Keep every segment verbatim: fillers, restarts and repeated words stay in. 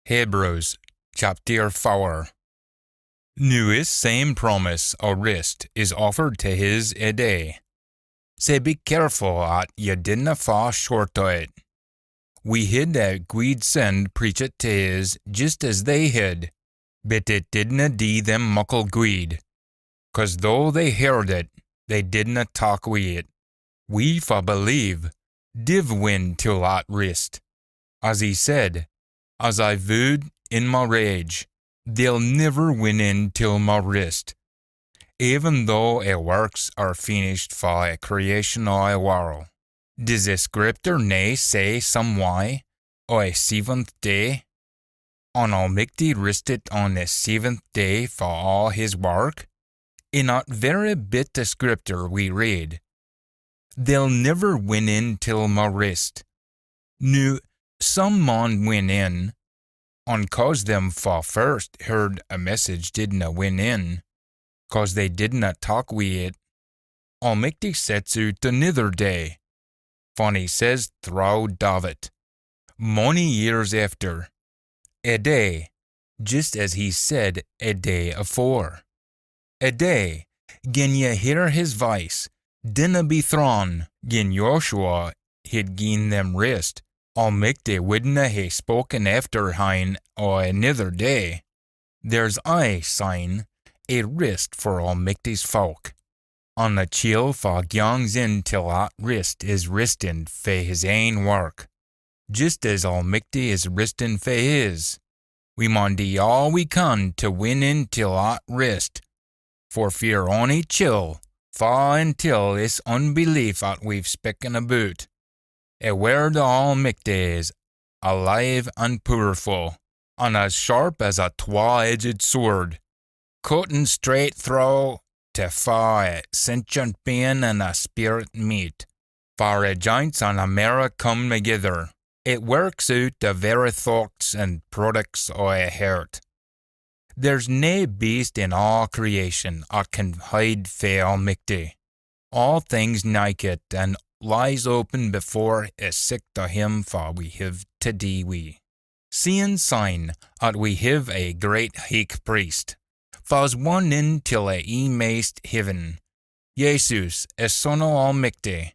Hebrews chapter fower. Noo is same promise o rist is offered tae his a day. Sae be careful at ye dinna fa short o it. We hid a gweed send preach it tae his jist as they hid, but it didna dee them muckle gweed, cause though they heard it, they didna tak wi it. We fa believe, div win till at rist. As he said, as I vooed in ma rage, they'll niver win in till ma rist, even though a works are finished fa a creation o a warl. Dis a scripter nae say some wye o a seventh day? An Almichty risted on a seventh day fa aa his wark? In at verra bit o scripter we read, they'll niver win in till ma rist. Noo, some maun win in, an cause them fa first heard a message didna win in, cause they didna tak wi it, Almichty sets oot anither day, fan he says throwe David, mony years efter, a day, jist as he said a day afore. A day, gin ye hear his vice, dinna be thrawn. Gin Joshua hid gien them rist, Almichty widna hae spoken efter hine o anither day. There's aye syne a rist for Almichty's folk, an the chiel fa gangs in till at rist is ristin fae his ain wark, jist as Almichty is ristin fae his. We maun dee aa we can tae win in till at rist, for fear ony chiel fa intil is unbelief at we've spoken aboot. A word o Almichty is alive an pooerfu, an as sharp as a twa-edged sword, cuttin straicht throwe tae fa a sentient bein an a spirit meet, far a joints an a marrow come thegither. It works oot the verra thochts an products o a hert. There's nae beast in aa creation at can hide fae Almichty. Aa things nakit an lies open before a sicht o him fa we hiv tae dee wi. Seein syne at we hiv a great heich priest, fa's won in till a eemaist heaven, Jesus, a son o Almichty,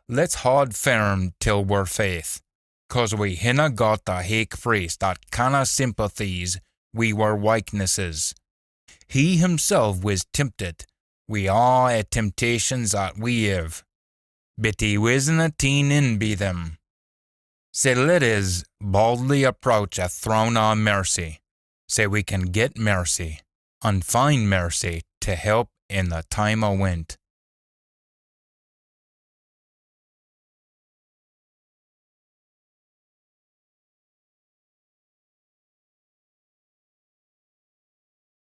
let's haud firm till wir faith, cause we hinna got a heich priest at canna sympathise wi wir weaknesses. He himsel wis tempted wi aa a temptations at we hiv, but he wisna teen in bi them. Sae let us boldly approach a throne o mercy, sae we can get mercy, an find mercy tae help in the time o want.